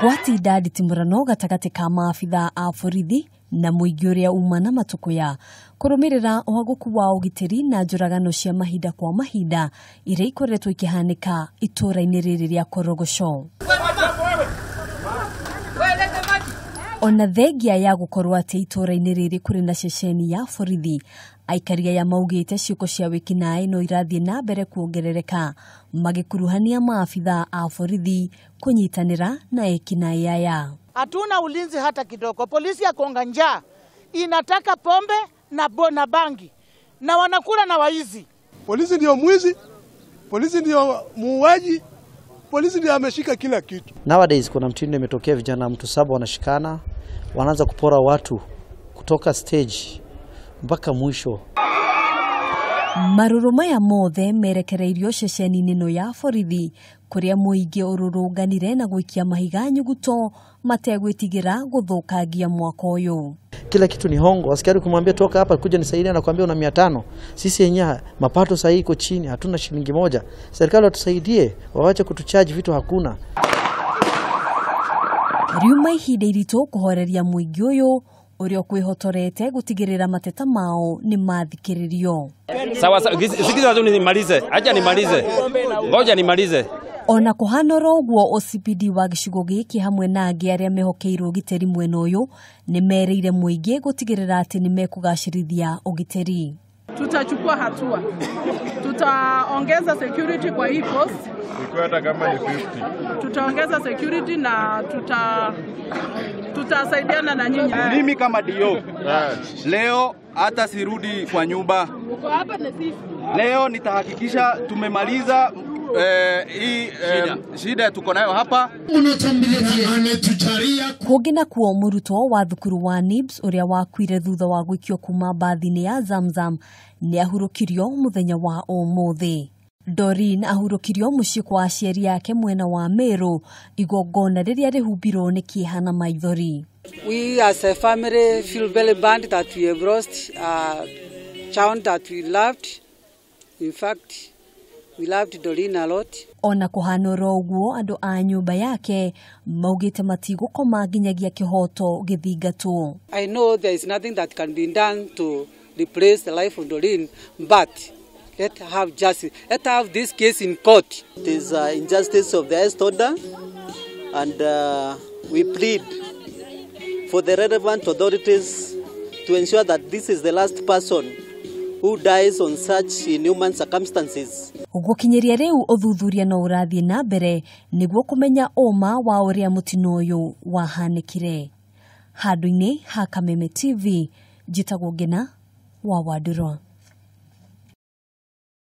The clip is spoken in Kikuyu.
Gwatinda nditimũrano gatagatĩ ka maabithaa a borithi na mũingĩ ũrĩa uma na matukuya kũrũmĩrĩra ũhagũku wa ũgitĩri na njũragano cia mahinda kwa mahinda iria ikoretwo ikĩhanĩka itũũra-inĩ rĩrĩ rĩa Korogocho. Ona thengia ya gũkorwo atĩ itũũra-inĩ rĩrĩ kũrĩ na ceceni ya borithi, aikari aya maugĩte ciĩko cia wĩkinaĩ no irathiĩ na mbere kuongerereka magĩkuruhania maabithaa a borithi kũnyitanĩra na ekinaĩ aya. Hatuna ulinzi hata kidogo. Polisi ya konga njaa inataka pombe na bona bangi na wanakula na waizi. Polisi ndio mwizi, polisi ndio muuaji, polisi ndio ameshika kila kitu. Nowadays kuna mtindo imetokea, vijana mtu saba wanashikana, wanaanza kupora watu kutoka stage mpaka mwisho. Marũrũ maya mothe merekereirio ceceni-inĩ ĩno ya borithi kũrĩa mũingĩ ũrũrũnganire na gũikia mahiga nyuguto mategwĩtigĩra gũthũkangia mwaka ũyũ. Kila kitu ni hongo. Askari kumwambia toka hapa kuja nisaidie, anakuambia una 500. Sisi yenyewe mapato sahihi iko chini, hatuna shilingi moja. Serikali watusaidie, waache kutucharge vitu hakuna. Riuma ihinda iritũ kũhoreria mũingĩ ũyũ ũrĩa ũkwĩhotorete gũtigĩrĩra mateta mao nĩ mathikĩrĩrio. Sawa sawa, sikiza tu nimalize. Acha nimalize. Ngoja nimalize. Ona kũhana oro ũguo, OCPD wa gĩcigo gĩkĩ hamwe na angĩ arĩa mehokeirwo ũgitĩri mwena ũyũ nĩ merĩire mũingĩ gũtigĩrĩra atĩ nĩ mekũgacĩrithia ũgitĩri. Tutachukua hatua. Tutaongeza security kwa hii post. Ikiwa kama ni 50. Tutaongeza security na tutasaidiana na nyinyi. Mimi kama DO leo hata sirudi kwa nyumba. Leo nitahakikisha tumemaliza hii shida tuko nayo hapa. Kũngĩ nakuo mũrutwo wa thukuru wa NIBS ũrĩa wakuire thutha wa gũikio kuma mbathi-inĩ ya Zamzam nĩ ahurũkirio mũthenya wa ũmũthĩ. Doreen ahurũkirio mũciĩ kwa aciari ake mwena wa Meru, igongona rĩrĩa rĩhumbirwo nĩ kĩeha na maithori. We as a family feel very bad that we have lost a child that we loved. In fact, we loved Doreen a lot. Ona kũhana oro ũguo, andũ a nyũmba yake maugĩte matigũkoma nginyagia kĩhoto gĩthingatwo. I know there is nothing that can be done to replace the life of Doreen, but let have justice. Let have this case in court. It is injustice of the highest order, and we plead for the relevant authorities to ensure that this is the last person who dies on such inhuman circumstances. Gũkinyĩria rĩu ũthuthuria no ũrathiĩ na mbere nĩguo kũmenya ũma wa ũrĩa mũtino ũyũ wahanĩkire. Handũ-inĩ ha Kameme TV, njĩtagwo Ngina wa Wandũrwa.